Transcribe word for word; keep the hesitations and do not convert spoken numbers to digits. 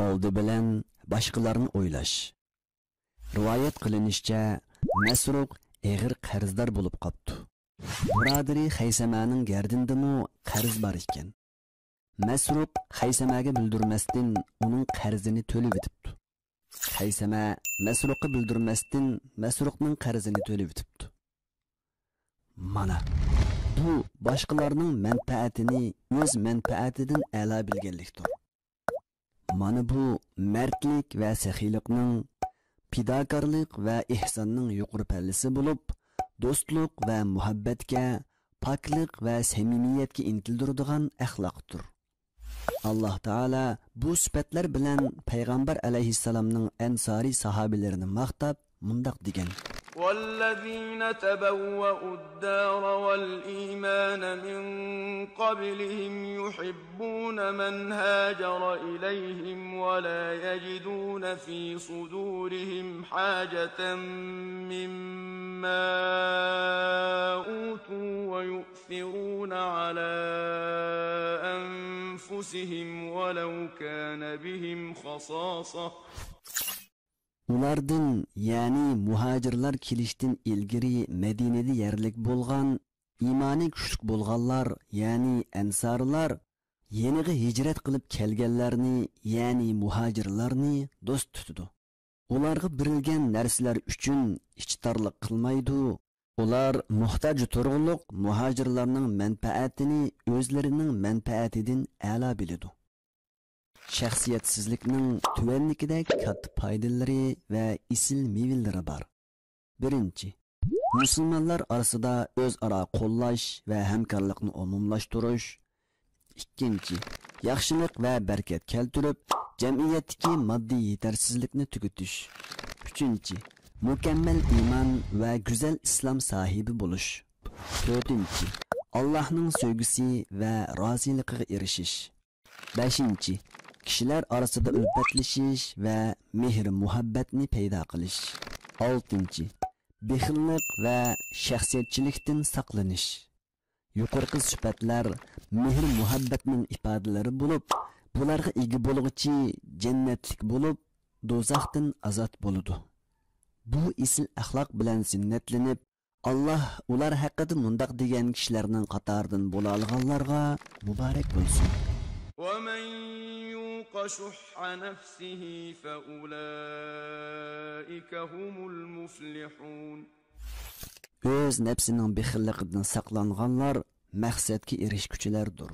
ئالدى بىلەن باشقىلارنى ئويلاش. رىۋايەت قىلىنىشىچە، مەسرۇق ئېغىر قەرزدار بولۇپ قاپتۇ. بۇرادىرى خەيسەمەنىڭ گەردىنىدىمۇ قەرز بار ئىكەن. مەسرۇق خەيسەمەگە بىلدۈرمەستىن ئۇنىڭ قەرزىنى تۆلىۋېتىپتۇ. خەيسەمە مەسرۇققا بىلدۈرمەستىن مەسرۇقنىڭ قەرزىنى تۆلىۋېتىپتۇ. مانا، بۇ باشقىلارنىڭ مەنپەئەتىنى ئۆز مەنپەئەتىدىن ئەلا بىلگەنلىكتۇر. مانا بۇ مەردلىك ۋە سېخىيلىقنىڭ، پىداكارلىق ۋە ئېھساننىڭ يۇقىرى پەللىسى بولۇپ، دوستلۇق ۋە مۇھەببەتكە، پاكلىق ۋە سەمىمىيەتكە ئىنتىلدۈرىدىغان ئەخلاقتۇر. ئاللاھ تائالا بۇ سۈپەتلەر بىلەن پەيغەمبەر ئەلەيھىسسالامنىڭ ئەنسارىي ساھابىلىرىنى ماختاپ، مۇنداق دېگەن: والذين تبوأوا الدار والإيمان من قبلهم يحبون من هاجر إليهم ولا يجدون في صدورهم حاجة مما أوتوا ويؤثرون على أنفسهم ولو كان بهم خصاصة. ئۇلاردىن، يەنى مۇھاجىرلار كېلىشتىن ئىلگىرى مەدىنىدە يەرلىك بولغان، ئىمانى كۈچلۈك بولغانلار، يەنى ئەنسارلار، يېنىغا ھىجرەت قىلىپ كەلگەنلەرنى، يەنى مۇھاجىرلارنى دوست تۇتىدۇ. ئۇلارغا بېرىلگەن نەرسىلەر ئۈچۈن ئىچتارلىق قىلمايدۇ. ئۇلار موھتاج تۇرغۇلۇق مۇھاجىرلارنىڭ مەنپەئەتىنى ئۆزلىرىنىڭ مەنپەئەتىدىن ئەلا بىلىدۇ. شەخسىيەتسىزلىكنىڭ تۆۋەندىكىدەك كاتتا پايدىلىرى ۋە ئېسىل مېۋىلىرى بار. بىرىنچى، مۇسۇلمانلار ئارىسىدا ئۆزئارا قوللاش ۋە ھەمكارلىقنى ئومۇملاشتۇرۇش. ئىككىنچى، ياخشىلىق ۋە بەرىكەت كەلتۈرۈپ، جەمئىيەتتىكى ماددىي يېتەرسىزلىكنى تۈگىتىش. ئۈچىنچى، مۇكەممەل ئىمان ۋە گۈزەل ئىسلام ساھىبى بولۇش. تۆتىنچى، ئاللاھنىڭ سۆيگۈسى ۋە رازىلىقىغا ئېرىشىش. بەشىنچى، كىشىلەر ئارىسىدا ئۈلپەتلىشىش ۋە مېھىر-مۇھەببەتنى پەيدا قىلىش. ئالتىنچى، بېخىللىق ۋە شەخسىيەتچىلىكتىن ساقلىنىش. يۇقىرىقى سۈپەتلەر مېھىر-مۇھەببەتنىڭ ئىپادىلىرى بولۇپ، بۇلارغا ئىگە بولغۇچى جەننەتلىك بولۇپ، دوزاختىن ئازاد بولىدۇ. بۇ ئېسىل ئەخلاق بىلەن زىننەتلىنىپ، ئاللاھ ئۇلار ھەققىدە مۇنداق دېگەن كىشىلەرنىڭ قاتارىدىن بولالىغانلارغا مۇبارەك بولسۇن. ومن يوق شح نفسه فأولئك هم المفلحون. ئۆز نەپسىنىڭ بېخىللىقىدىن ساقلانغانلار مەقسەتكە ئېرىشكۈچىلەردۇر.